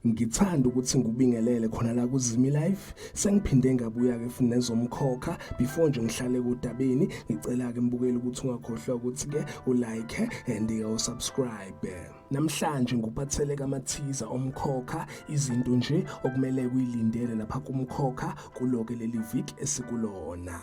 Ngithanda ukuthi ngubingelele khona la kuZimi Life. Sengiphinde ngabuya ke futhi nezomkhokha before nje ngihlale kudabeni. Ngicela ke mbukeli ukuthi ungakhohlwa ukuthi ke ulike and usubscribe. Namhlanje nguphathele kamathiza omkhokha izinto nje okumele kuyilindele lapha kumkhokha kuloke leli week esikulona.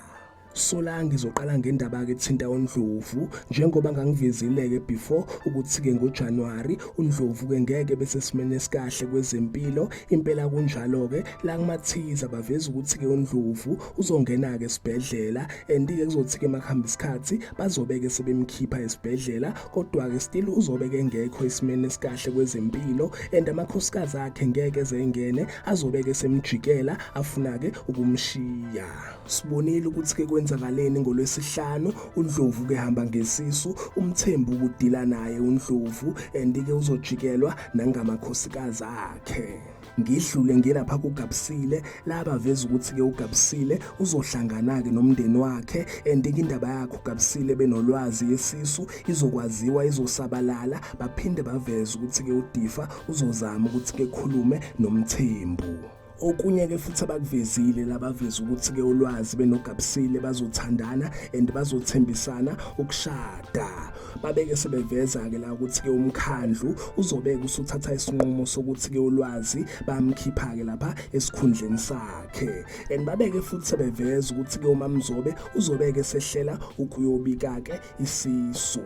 So la ngizoqala ngendaba ke thinta uNdlovu njengoba ngangivezile ke before ukuthi ke ngoJanuary uNdlovu ke ngeke bese simene esikahle kwezempilo impela kunjalo ke la kumathiza baveza ukuthi ke uNdlovu uzongena ke esibhedlela and ke kuzothi ke makuhamba isikhathi bazobeke sebemkhipha esibhedlela kodwa ke still uzobeke ngekho esimene esikahle kwezempilo and amakhosikazi akhe ngeke ezengene azobeke semjikela afuna ke ukumshiya. Sibonile ukuthi ke kwenzakaleni ngolwesihlanu uNdlovu ke hamba ngesisu umthembu ukudila naye uNdlovu and ke uzojikelwa nangamakhosikazi akhe. Ngidlule ngilapha kuGabisile laba veza ukuthi ke uGabisile uzohlangana ke nomndeni wakhe and ke indaba yakhe uGabisile benolwazi yesisu izokwaziwa izosabalala baphinde baveza ukuthi ke uDifa uzozama ukuthi ke khulume nomthembu. Okunye ke futhi abakuvezile labaveza ukuthi ke ulwazi benoGabisile bazothandana and bazothembisana ukushada. Babeke sebeveza ke la ukuthi ke umkhandlu uzobeka usuthatha isinqumo sokuthi ke ulwazi bamkhipha ke lapha esikhundleni sakhe and babeke futhi sebeveza ukuthi ke uMamzobe uzobeke sehlela ukuyobika ke isisu.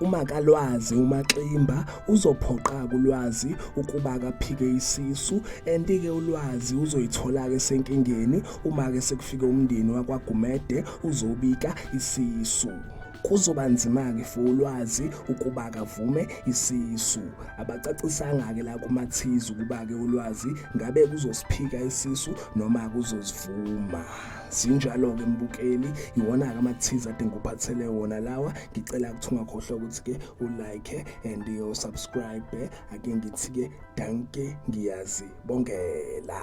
Uma kalwazi uMaximba uzophoqa kulwazi ukuba kaphike isisu and ke ulwazi uzoyithola ke senkingeni uma ke sekufika umndeni wakwaGumede uzobika isisu. Kuzoba nzima ke for ulwazi ukuba kavume isisu. Abacacisanga ke la kumathiza ukuba ke ulwazi ngabe kuzosiphika isisu noma kuzosivuma. Sinjalo ke mbukeli iwona ke amathiza ade ngikuphathele wona lawa. Ngicela ukuthi ungakhohlwa ukuthi ke ulike and usubscribe. Ake ngithi ke danke ngiyazibongela.